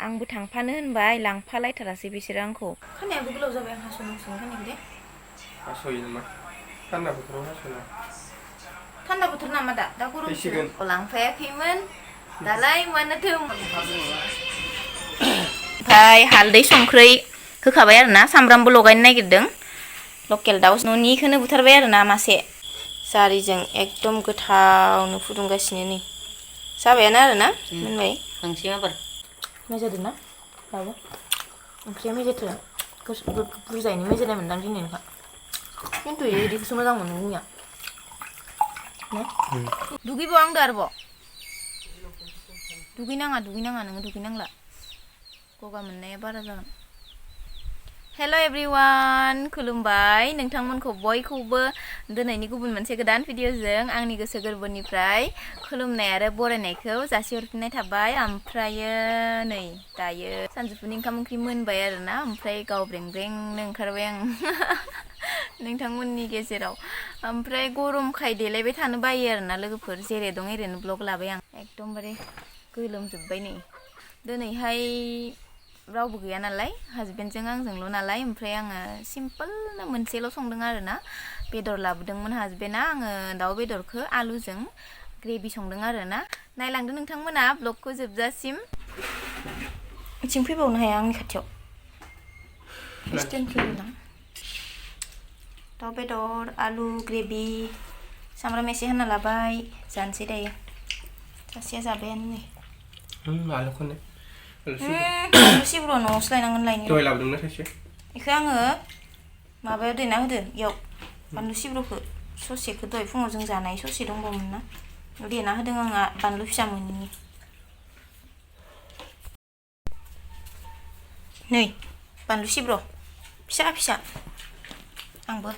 आंबो थांफानो होनबाय लांफालायथारासै बिसोरो आंखौ खानायाबो गोलाव जाबाय आं हास'नांसिगोन खानायखौ दे हास'यो नामा थान्दा बोथोराव हास'ना थान्दा बोथोर नामा दा गरम बोथोर लांफायाखैमोन दालाय मानोथो ओमफ्राय हालदै संख्रै होखाबाय आरोना सामब्रामबो लगायनो नागिरदों लकेल दाउ न'निखौनो बुथारबाय आरोना मासे जारिजों एकदम गोथावनो फुदुंगासिनो नै जाबायानो आरोना मोनबाय खांसै आबार मेजेरदों ना दाबो ओंख्रिया मेजेरथारा बुरजायैनो मेजेरनाय मोनदां दिनैनिखा खिन्थु बिदिखौसो मोजां मोनो जोंनिया दुगैबाव आंदो आरोबाव दुगैनाङा नोङो दुगैनांला गगा मोननाया बारा जागोन हेल' एभ्रिवान खुलुमबाय नोंथांमोनखौ बयखौबो दिनैनि गुबुन मोनसे गोदान भिडिअजों आंनि गोसो गोरबोनिफ्राय खुलुमनाय आरो बरायनायखौ जासिहरफिननाय थाबाय ओमफ्रायो नै दायो सानजौफुनि ओंखाम ओंख्रि मोनबाय आरोना ओमफ्राय गाव ब्रें-ब्रेंनो ओंखारबाय आं नोंथांमोननि गेजेराव ओमफ्राय गरमखाय देलायबाय थानो बायो आरोना लोगोफोर जेरै दं एरैनो ब्लग लाबाय आं एकदमबारे गोलोमजोब्बाय नै दिनैहाय रावबो गैया नालाय हाजबेन्डजों आंजोंल' नालाय ओमफ्राय आङो सिम्पोलनो मोनसेल' संदों आरोना बेदर लाबोदोंमोन हाजबेन्डआ आङो दाउ बेदरखौ आलुजों ग्रेभि संदों आरोना नायलांदो नोंथांमोना ब्लगखौ जोबजासिम इथिं फैबावनो हाया आंनि खाथियाव स्टेन्डखौ दाउ बेदर आलु ग्रेभि सामब्राम एसे होना लाबाय जानोसै दायो सासेया जाबायानो नै आलुखौनो बानलु सिब्र' न'आवसो लायनांगोन लायनो दहाय लाबोदोंना थाइसे बेखौ आङो माबायाव देना होदो इयाव बानलु सिब्र'खौ ससेखौ दहाय फुङाव जों जानाय ससे दंबावोमोन ना देना होदों आङो बानलु फिसा मोनैनि नै बानलु सिब्र' फिसा आंबो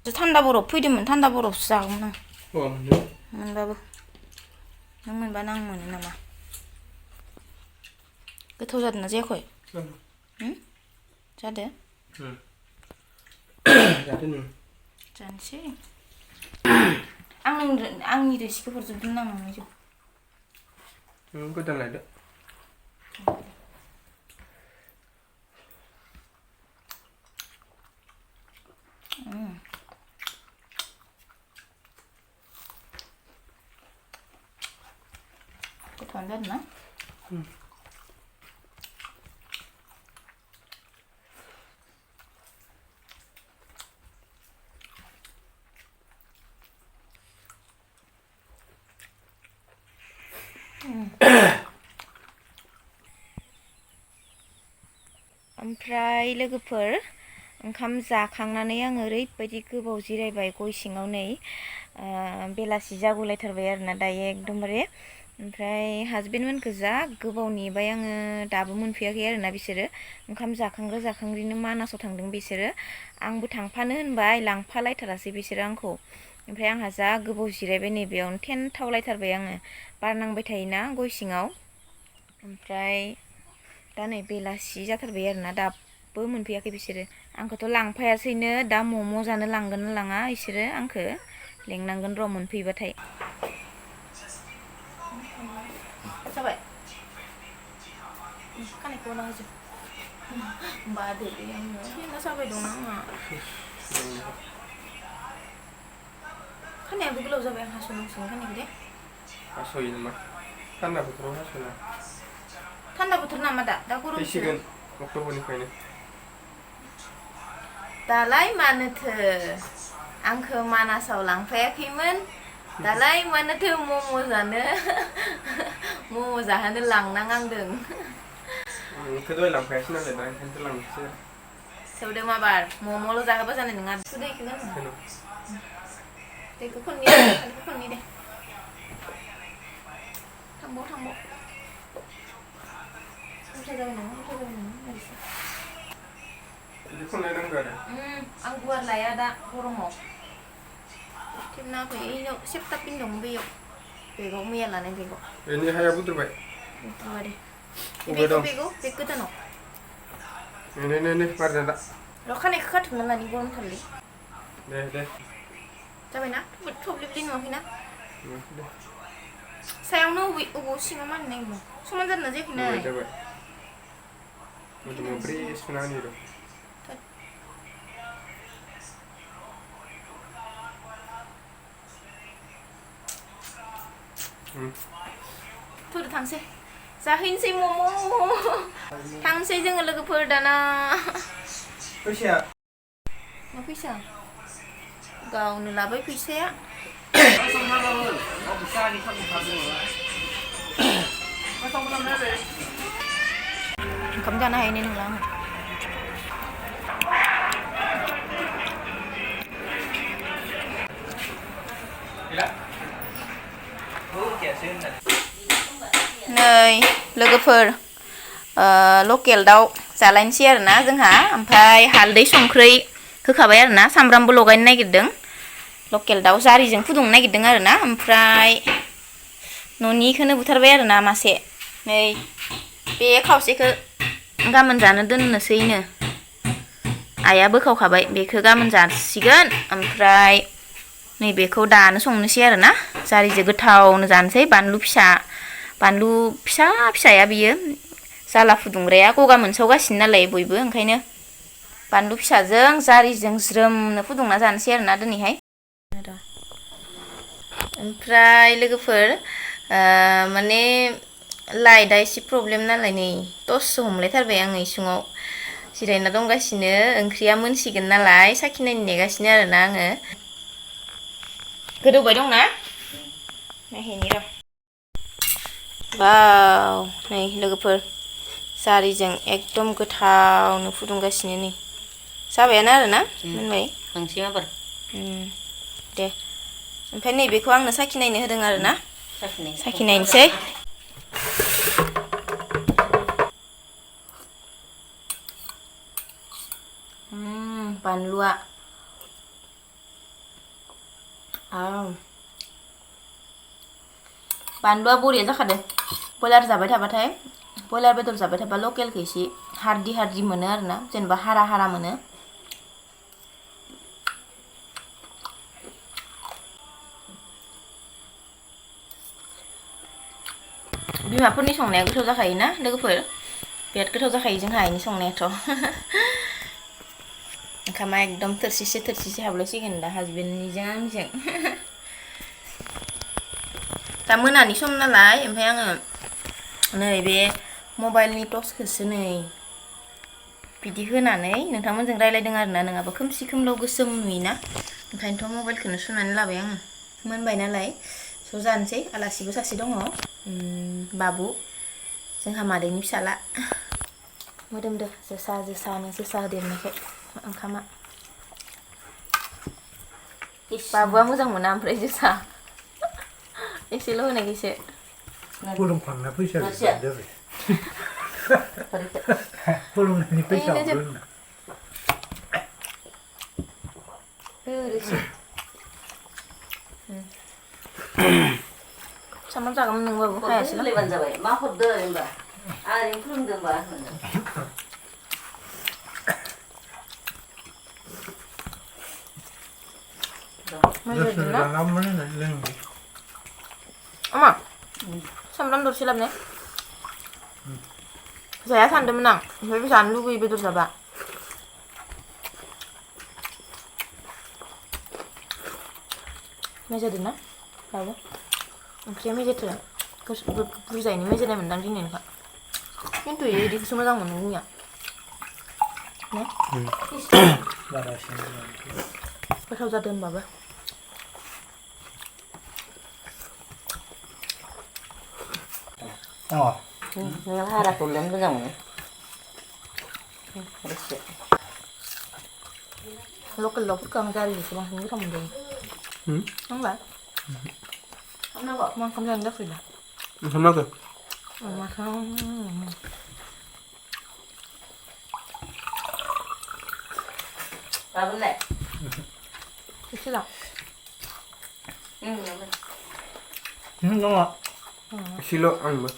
थान्दा बरफ फैदोंमोन थान्दा बरफसो जागौमोन आं मोनबाबो नों मोनबानो आं मोनो नामा गोथाव जादोंना जायाखै जादो जानोसै आंनि रोसिखौ हरजोबदों आं नोंनिजों गोदान लायदो गोथावानो जादों ना ओमफ्राय लोगोफोर ओंखाम जाखांनानै आङो ओरैबायदि गोबाव जिरायबाय गय सिङाव नै बेलासि जागुलायथारबाय आरोना दायो एकदमबारे ओमफ्राय हाजबेन्डमोनखौ जा गोबाव नेबाय आङो दाबो मोनफैयाखै आरोना बिसोरो ओंखाम जाखांग्रा जाखांग्रिनो मानासाव थांदों बिसोरो आंबो थांफानो होनबाय लांफालायथारासै बिसोरो आंखौ ओमफ्राय आंहा जा गोबाव जिरायबाय नैबेयावनो थेनथावलायथारबाय आङो बार नांबाय थायोना गय सिङाव ओमफ्राय दा नै बेलासि जाथारबाय आरोना दाबो मोनफैयाखै बिसोरो आंखौथ' लांफायासैनो दा मम' जानो लांगोन ना लाङा बिसोरो आंखौ लेंनांगोन र' मोनफैबाथाय जाबाय खानायखौ हना होजोब बादोलै आङो फेना जाबाय दं आंहा खानायाबो गोलाव जाबाय आं हास'नांसिगोन खानायखौ दे हास'यो नामा थान्दा बोथोराव हास'ना थान्दा बोथोर नामा दा गरम फैसिगोन अक्ट'बरनिफ्रायनो दालाय मानोथो आंखौ मानासाव लांफायाखैमोन दालाय मानोथो मम' जाहोनो लांनांदों नोंखौ दहाय लांफायासै नालाय दा ओंखायनोथ' लांनोसै सोबदो माबार मम'ल' जाहोबा जानाय नङा दैखौ लोङो दैखौ खननि दे थांबाव उल्था जाबाय नङा बेखौ नायनांगौ आरो आं गुवार लाया दा गरमाव खेबना फै इयाव सेबथा पिन दं बैयाव बेगाव मैया लानाय बेगाव बेनि हाया बुद्रुबाय दे बेग गोदानाव नै बारजा दा र' खानायखौ खाथुमना लानि गरमथारलै दे जाबायना थब्लिबलि नुवाखैना सायावनो अबाव सिङाव मानो नागिरदों समान जादोंना जायाखै नाय जाबाय मोदोमाव ब्रे सुना होनि र' थुदो थांसै जाहैनोसै मम' थांसै जोङो लोगोफोर दाना फैसाया मा फैसा गावनो लाबाय फैसाया ओंखाम जानो हायैनाय नंला आङो नै लोगोफोर लकेल दाउ जालायनोसै आरोना जोंहा ओमफ्राय हालदै संख्रै होखाबाय आरोना सामब्रामबो लगायनो नागिरदों लकेल दाउ जारिजों फुदुंनो नागिरदों आरोना ओमफ्राय न'निखौनो बुथारबाय आरोना मासे नै बे खावसेखौ गाबोन जानो दोननोसैनो आइया बोखावखाबाय बेखौ गाबोन जासिगोन ओमफ्राय नैबेखौ दानो संनोसै आरोना जारिजों गोथावनो जानोसै बानलु फिसा फिसाया बियो जाला फुदुंग्राया गगा मोनसावगासिनो नालाय बयबो ओंखायनो बानलु फिसाजों जारिजों ज्रोमनो फुदुंना जानोसै आरोना दिनैहाय ओमफ्राय लोगोफोर माने लाइटआ एसे प्रब्लेम नालाय नै टर्चसो हमलायथारबाय आङो इसिङाव जिरायना दंगासिनो ओंख्रिया मोनसिगोन नालाय साखिनायनो नेगासिनो आरोना आङो गोदौबाय दंना नायहैनि र' वाव नै लोगोफोर जारिजों एकदम गोथावनो फुदुंगासिनो नै जाबायानो आरोना मोनबाय खांसै आबार दे ओमफ्राय नैबेखौ आंनो साखिनायनो होदों आरोना साखिनायनोसै बानलुआ बानलुआ बरिया जाखादों बयलार जाबाय थाबाथाय बयलार बेदर जाबाय थाबा लकेलखौ एसे हार्दि मोनो आरोना जेनेबा हारा मोनो बिमाफोरनि संनाया गोथाव जाखायोना लोगोफोर बिराद गोथाव जाखायो जोंहा आइनि संनायाथ' ओंखामा एकदम थोरसिसे हाबलायसिगोन दा हासबेन्डनिजों आंनिजों दा मोनानि सम नालाय ओमफ्राय आङो नै बे मबाइलनि टर्चखौसो नै बिदि होनानै नोंथांमोनजों रायलायदों आरोना नङाबा खोमसि खोमलाव गोसोम नुयोना ओंखायनोथ' मबाइलखौनो सुनानै लाबाय आङो मोनबाय नालाय ज' जानोसै आलासिबो सासे दङ बाबु जोंहा मादैनि फिसाला मोदोमदो जोसा होदेरनायखाय ओंखामा बाबुआ मोजां मोना ओमफ्राय जोसा एसेल' होनायखायसो खुलुमखांना फैसा जाबाय खुलुमनायनि फैसा हरगोन सामब्राम जागौमोन नोंबाबो हायासैना खुलुमलायबानो जाबाय मा हरदो होनबा आं ओरैनो खुलुमदो होनबा अमा सामब्राम दरसे लाबोनाय जाया सानदोंमोन आं ओमफ्राय जानो लुगैयो बेदर जाबा मेजेरदोंना दाबो ओंख्रिया मेजेरथार बुरजायैनो मेजेरनाय मोनदां दिनैनिखा खिन्थु इदिखौसो मोजां मोनो जोंनिया गोथाव जादों होनबाबो नों हाराखौ लोंनो मोजां मोनो लकेल दाउफोरखौ आं जारिजोंसो बांसिन गोथाव मोनजायो नंला मा ओंखाम जानो जाखैला ओंखाम नांगौ गाबोनलाय एसे लां एसेल' आंबो